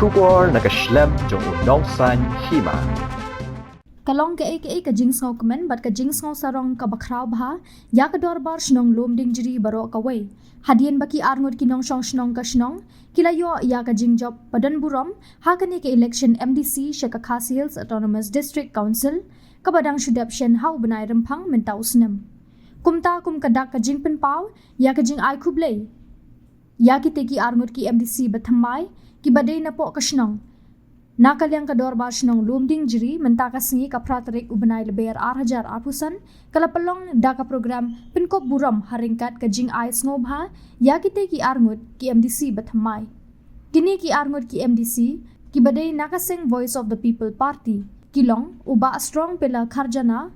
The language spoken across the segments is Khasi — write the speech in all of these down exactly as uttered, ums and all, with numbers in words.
Khubor na ka shlem jong u nongsan hima. Ka long kaei kaei ka jingsngewkmen bad ka jingsngewsarong kaba khraw bha ïa ka dorbar shnong Lumdiengjri baroh kawei. Hadien ba ki arngut ki nongshong shnong ka shnong ki la ïoh ïa ka jingjop ba don burom ha kane ka election M D C sha ka Khasi Hills Autonomous District Council kaba dang shu dep shen ha u bnai Rymphang mynta u snem. Kumta kum ka dak ka jingpynpaw ïa ka jingai khublei ïa kita ki arngut ki M D C bathymmai kiba dei napoh ka shnong. Na ka liang ka dorbar shnong Lumdiengjri mynta ka sngi ka phra tarik u bnai Lber ar hajar arphew san ka la pynlong da ka program pynkup burom ha ryngkat ka jingai sngewbha ïa kita ki arngut ki M D C bathymmai. Kine ki arngut ki M D C kiba dei na ka seng Voice of the People Party ki long u Bah Strong Pela Kharjana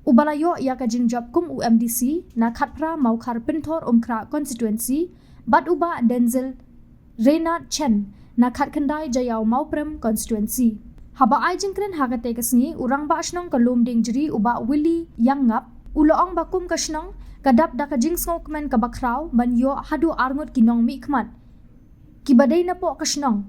uba la ïoh ïa ka jingjop kum u M D C na khatphra Mawkhar Pynthor Umkhrah constituency bad u Bah Denzil Reynard Chen na khatkhyndai Jaïaw Mawprem constituency. Haba ai jingkren ha kata ka sngi u rangbah shnong ka Lumdiengjri u Bah Willy Ïangngap u la ong ba kum ka shnong ka dap da ka jingsngewkmen kaba khraw ban ïoh haduh arngut ki nongmihkhmat kiba dei napoh ka shnong.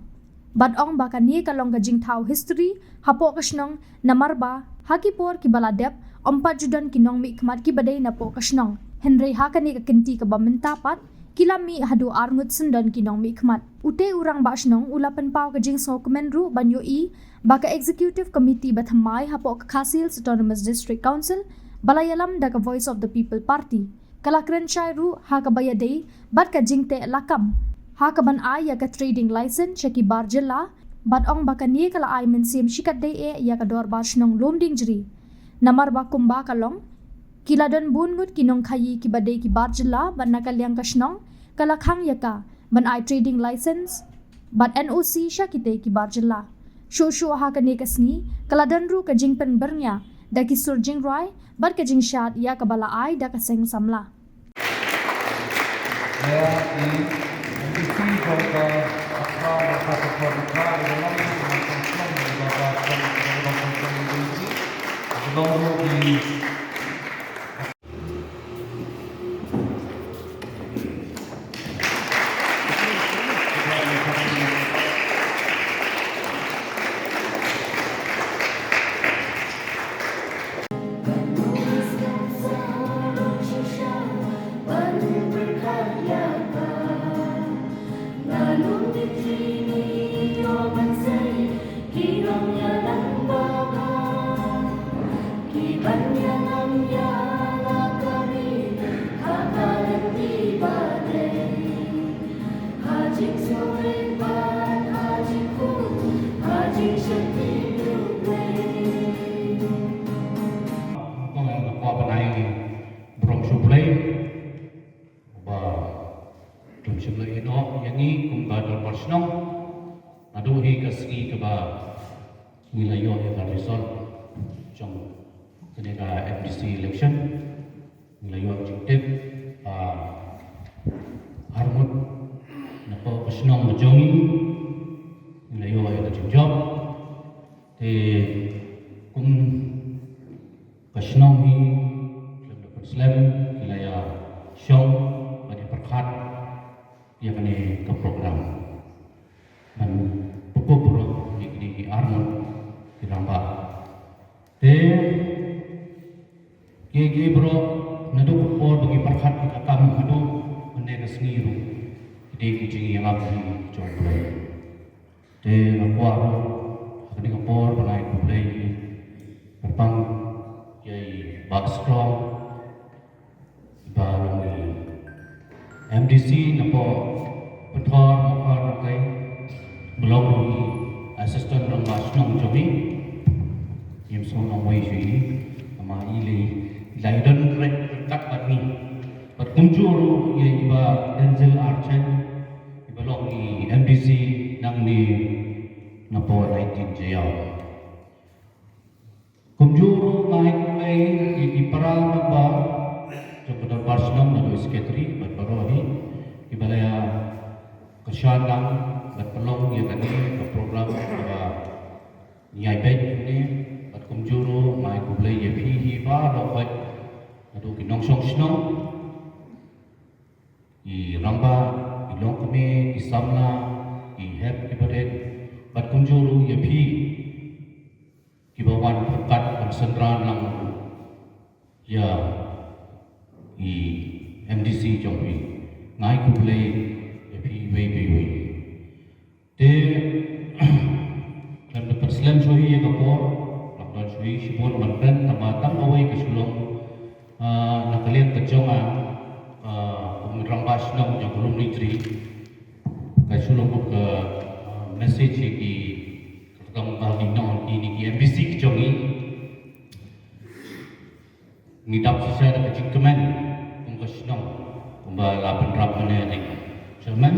Bad ong ba kane ka long ka jingthaw history hapoh ka shnong namar ba ha ki por kiba la dep ym pat ju don ki nongmihkhmat kiba dei napoh ka shnong. Hynrei ha kane ka kynti kaba mynta pat ki la mih haduh arngut shen don ki nongmihkhmat. Ute u rangbah shnong u la pynpaw ka jingsngewkmen ruh ban ïohi ba ka executive committee bathymmai hapoh ka Khasi Hills Autonomous District Council ba la ïalam da ka Voice of the People Party ka la kren shai ruh ha kaba ïadei bad ka jingteh lakam ha kaban ai ïa ka trading license sha ki bar jylla bad ong ba kane ka la ai mynsiem shikatdei eh ïa ka dorbar shnong Lumdiengjri. Namar ba kumba ka long ki la don bun ngut ki nongkhaïi kiba dei ki bar jylla bad na ka liang ka shnong ka la khang ïa ka ban ai trading license bad N O C sha kita ki bar jylla. Shuh shuh ha kane ka sngi ka la don ruh ka jingpynbyrngia da ki sur jingrwai bad ka jingshad ïa kaba la ai da ka seng samla. Kong ïa ka kwah ban ai burom sha U Blei ba khlem shym la ïeh noh ïa ngi kum ka dorbar shnong. Naduh hi ka sngi kaba ngi la ïoh ïa ka result jong kane ka M D C election. Ngi la ïoh jingtip ba arngut napoh ka shnong ka jong ngi, ngi la ïoh ïa ka jingjop. Te kum ka shnong hi khlem da pynslem ki la ïa shong bad ïa pyrkhat ïa kane ka program ban pynkup burom ïa kine ki arngut ki rangbah. Te ki, ki baroh naduh ka por ba ngi pyrkhat ïa ka kam haduh mynne ka sngi ruh ki dei ki jingïalap jong U Blei. Te nga kwah ruh ha kane ka por ban ai khublei kyrpang ïa i Bah Strong ba long i M D C napoh Pynthor Mawkhar Nongkei, ba long ruh i Assistant Rangbah Shnong jong ngi. Ngim sngew nongwei shuh ïa i, namar i lei, i la ïadon ryngkat bad ngi. Bad kumjuh ruh ïa i Bah Denzil R Chen, i ba long i M D C nangne napoh nineteen Jaïaw. Kumjuh ruh nga ai khublei ïa ki para member jong ka dorbar shnong, naduh i secretary bad baroh hi kiba la ïa kyrshan lang bad pynlong ïa kane ka program kaba ngi ïai peit hangne. Bad kumjuh ruh nga ai khublei ïa phi hi baroh khoit, naduh ki nongshong shnong, i rangbah, i longkmie, i samla, i hep, i barit, Kumjuh ruh ïa phi kiba wan pyrkhat ban synran lang ïa i M D C jong phi. Nga ai khublei ïa phi iwei pa iwei. Te khlem da pynslem shuh ïa ka por, khlem don shuh shibun ban kren, tangba tang kawei ka shu long, ah, na ka liang ka jong nga, ah, kum u rangbah shnong jong ka Lum Nitri, ka shu long ka, ah, message ïa ki, ka tang ba ki nong ki ni ki M D C ki jong ngi. Ngi dap shisha da ka jingkmen kum ka shnong, kumba la pynrap mynne ning. Chairman,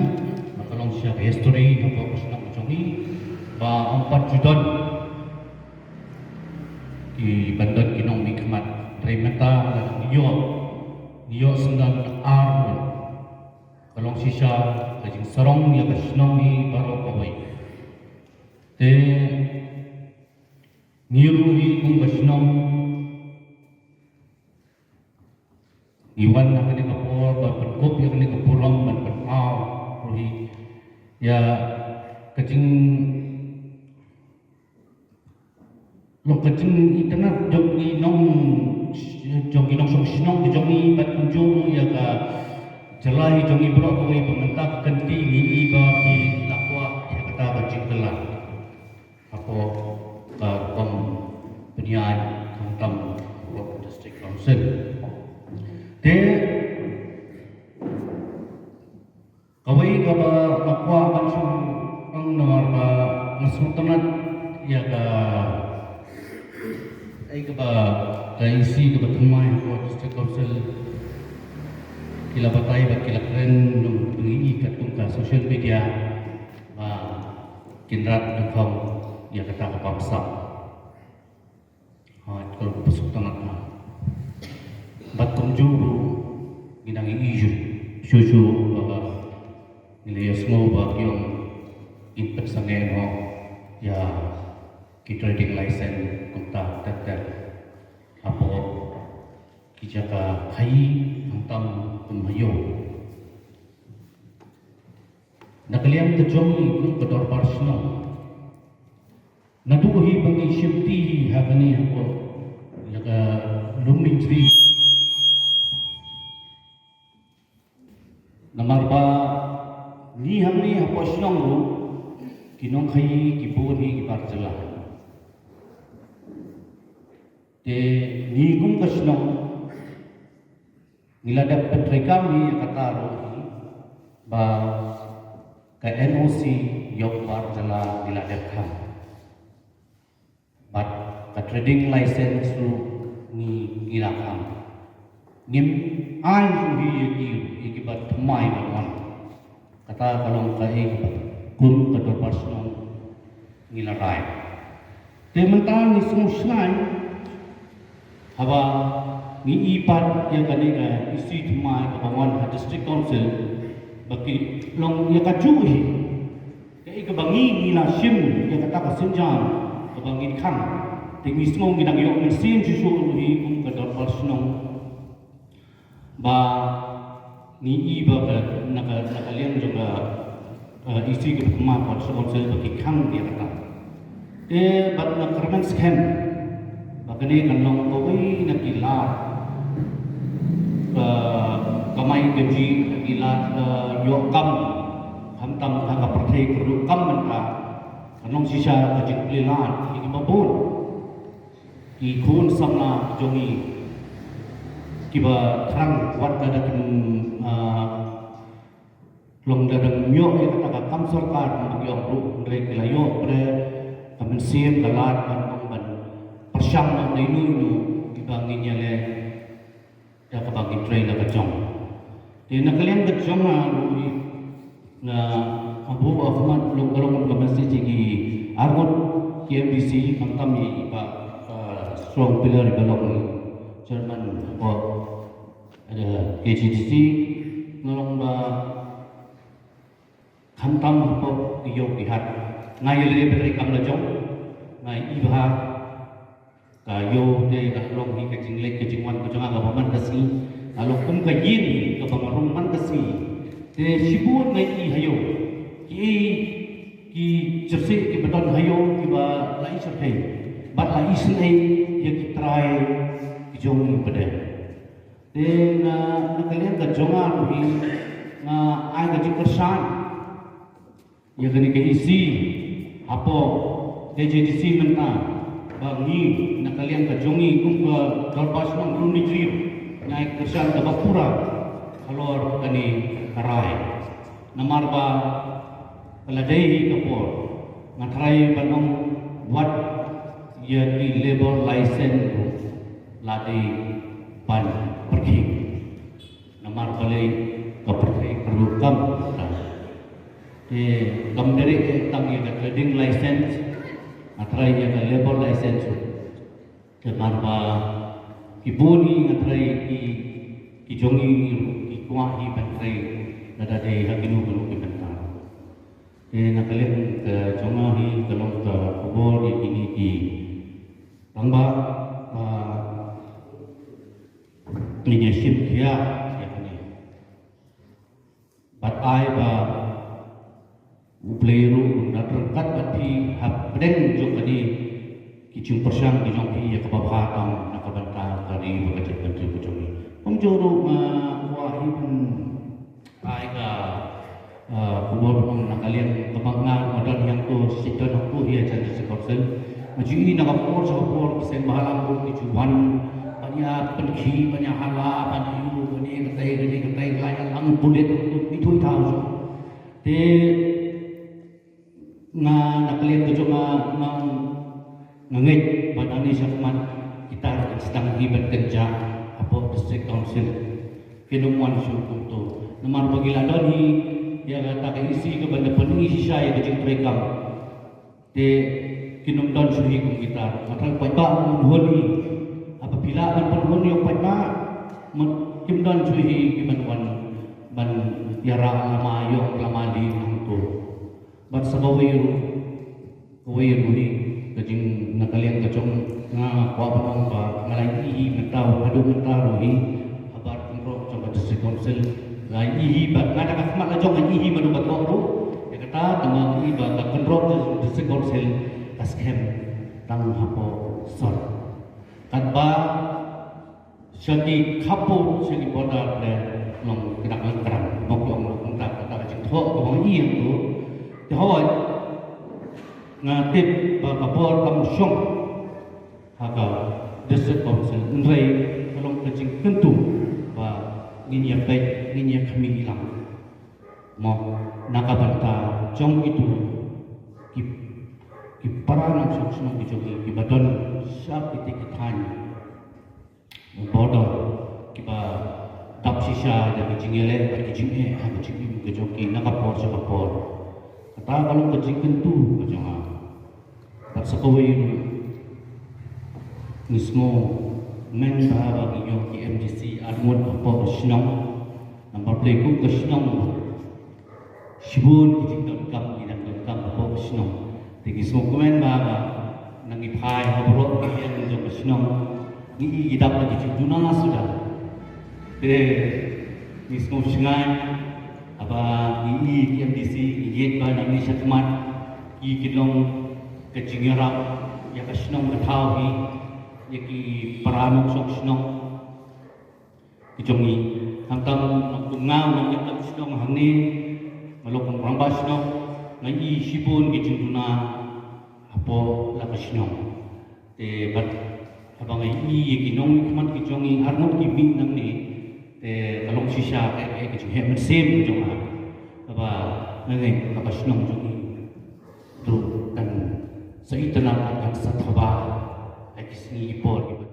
ba ka long shisha ka history hapoh ka shnong ka jong ngi, ba ym pat ju don ki ban don ki nongmihkhmat. Hynrei mynta la ngi ïoh, ngi ïoh syndon ar ngut. Ka long shisha ka jingsarong ïa ka shnong hi baroh kawei. Te ngi ruh hi kum ka shnong ngi wan ha kane ka por ban pynkup ïa kane ka burom ban pynpaw ruh hi ïa ka jing, long ka jingitynnad jong ki nong, jong ki nongshong shnong ki jong ngi bad kumjuh ruh ïa ka jylla hi jong ngi baroh kawei ba mynta ka kynti ngi i ba ki la kwah ïa kata ka jingkylla hapoh ka rukom pynïaid khamtam hapoh District Council. Te kawei kaba nga kwah ban shu ong namar ba nga sngewtynnat ïa ka, ïa kaba ka E C kaba thymmai hapoh District Council ki la batai bad ki la kren ngi katkum ka social media ba kin rat nyngkong ïa kata ka bamsap. Ha, ka long ba sngewtynnat ha. Bad kumjuh ruh ngi dang ïohi shuh shuh ba ngi la ïohsngew ba ki ong ngin pynsangeh noh ïa ki trading license kumta ter ter hapoh ki jaka khaii khamtam kum ha ïew. Na ka liang ka jong ngi kum ka dorbar shnong, naduh hi ba ngi shimti hi ha kane hapoh ïa ka Lum Nitri. Namar ba ngi hangne hapoh shnong ruh ki nongkhaii ki bun hi ki bar jylla. Te ngi kum ka shnong ngi la dep pyntreikam hi ïa kata ruh hi ba ka N O C ïoh bar jylla ngi la dep khang. Bad ka trading license ruh ngi, ngi la khang. Ngim ai ruh hi ïa ki, ïa kiba thymmai ban wan. Kata ka long kaei kaba kum ka dorbar shnong ngi la rai. Te mynta ngi sngewshngaiñ haba ngi i pat ïa kane ka E C thymmai kaba wan ha District Council ba ki long ïa kajuh hi. Kaei kaba ngi, ngi la shim ïa kata ka sienjam kaba ngin khang. Te ngi sngew ngi dang ïoh mynsiem shuh shuh ruh hi kum ka dorbar shnong. Ba ngi i ba ka, na ka, na ka liang jong ka, eh, E C ka ma pat sha council ba ki khang ïa kata. Te bad nga kyrmen skhem ba kane kan long kawei na ki lad ka kamai kajih, na ki lad ka ïoh kam, khamtam ha ka pyrthei ka rukom mynta. Kan long shisha ka jingplie lad ïa kiba bun. Ki khun samla jong ngi kiba thrang wat lada kin, ah, long lada kin ïoh ïa kata ka kam sorkar, ki ong ruh hynrei ki la ïoh bre ka mynsiem ka lad ban ong ban pyrshang noh na ino ino kiba ngin ïaleh. Ïa kaba ngi trei la ka jong. Te na ka liang ka jong nga ruh nga, nga buh khmat long ka long ka message ki arngut ki M D C khamtam ïa i Bah, uh, Strong Pillar ba long chairman hapoh, uh, K H A D C, nga long ba khamtam hapoh ïew ki hat. Nga ïaleh bad ri kam la jong. Nga i bha. Ka ïew te ka long hi ka jingleit ka jingwan ka jong nga kaba man ka sngi. Ka long kum ka ïing kaba nga rung man ka sngi. Te shibun nga i ha ïew. Ki ki jyrsieh kiba don ha ïew kiba la i shyrkhei bad la i sngewsih ïa ki trai ki jong ngi pat. Te na, na ka liang ka jong nga ruh hi nga ai ka jingkyrshan ïa kane ka E C hapoh K J D C mynta ba ngi na ka liang ka jong ngi kum ka Dorbar Shnong Lum Nijri ngi ai kyrshan kaba pura halor kane ka rai. Namar ba ka la dei hi ka por nga trai ban ong wat ïa ki labour license ruh la dei ban pyrkhing. Namar balei ka pyrthei ka ruh kam ta. Te kam dei tang ïa ka trading license, nga trai ïa ka labour license. Te namar ba ki bun hi nga trai ki, ki jong ngi ruh ki kwah hi ban trai lada dei ha kino kino ki bynta. Te na ka liang ka jong nga hi ka long ka khubor ïa kine ki rangbah ba ngin ïa shim khia ïa kane. Bad ai ba U Blei ruh un da ryngkat bad phi hapdeng jong kane ki jingpyrshang ki jong phi ïa kaba bha tam na ka bynta ka ri bad ka jaitbynriew ka jong ngi. Kumjuh ruh nga kwah hi ban ai ka, ah, khubor ba ong na ka liang kaba nga ma don hangto, shisha don hangto hi ha jan District Council. Nga ju i na ka por sha ka por ki seng bhalang ruh ki ju wan ban ïa pynkhih, ban ïa hala, ban ïa ïoh kane katai kane katai, la ïa lang pulit hangto, ithuh ithaw ju. Te nga na ka liang ka jong nga, nga, nga ngeit ba nangne shakhmat kita kin sdang hi ban kynjah hapoh District Council. Kin ym wan shuh kumto. Namar ba ngi la don hi ïa kata ka E C kaba da pyni shisha ïa ka jingtrei kam. Te kin ym don shuh hi kum kita. Nga trai u paidbah un hun hi. Haba phi lah ban pynhun ïa u paidbah, mut kim don shuh hi ki ban wan ban ïarap lama ïong lama lieng hangto. Bad sa kawei ruh, kawei ruh hi ka jing na ka liang ka jong nga kwah ban ong ba nga la ïohi mynta, haduh mynta ruh hi habar kynroh jong ka District Council la ïohi, bad nga da ka khmat la jong nga ïohi mano ba thoh ruh ïa kata, tangba nga ïohi ba ka kynroh jong District Council ka skhem tang hapoh sor. Katba sha ki khappud, sha ki border, le long kdang lang kdang, mok long long kdang kata ka jingthoh ka bang ïeng tu. Te hawai nga tip ba ka bor kam shong ha ka District Council, hynrei ka long ka jingkyntu ba ngin ïa peit, ngin ïa khmih lang. Mo, na ka bynta jong itu ki, ki para nongshong shnong ki jong ki, kiba don sha kiti ki thaiñ border, kiba dap shisha da ki jingïaleh bad ki jingeh ha ka jingim ka jong ki na ka por sha ka por. Kata ka long ka jingkyntu ka jong nga. Bad sa kawei ruh ngi sngewkmen ba ngi ïoh ki M D C arngut hapoh ka shnong. Namar balei kum ka shnong shibun ki jingdonkam, ki dang donkam hapoh ka shnong. Te ngi sngewkmen ba ngi phai ha baroh ki liang jong ka shnong, ngi i ki dap da ki jingduna suda. Te ngi sngewshngaiñ haba ngi i ki M D C, ngi ngeit ba nangne shakhmat ki kin long ka jingïarap ïa ka shnong ka thaw hi, ïa ki para nongshong shnong ki jong ngi. Khamtam kum nga u nongïalam shnong hangne, nga long kum rangbah shnong, nga i shibun ki jingduna hapoh la ka shnong. Te bad haba nga i ïa ki nongmihkhmat ki jong ngi arngut ki mih nangne, te ka long shisha ka, ka, ka jingheh mynsiem ka jong nga. Kaba nga ngeit kaba shnong jong ngi ruh kan sa itynnad, kan sa thaba ha ki sngi ki por kiba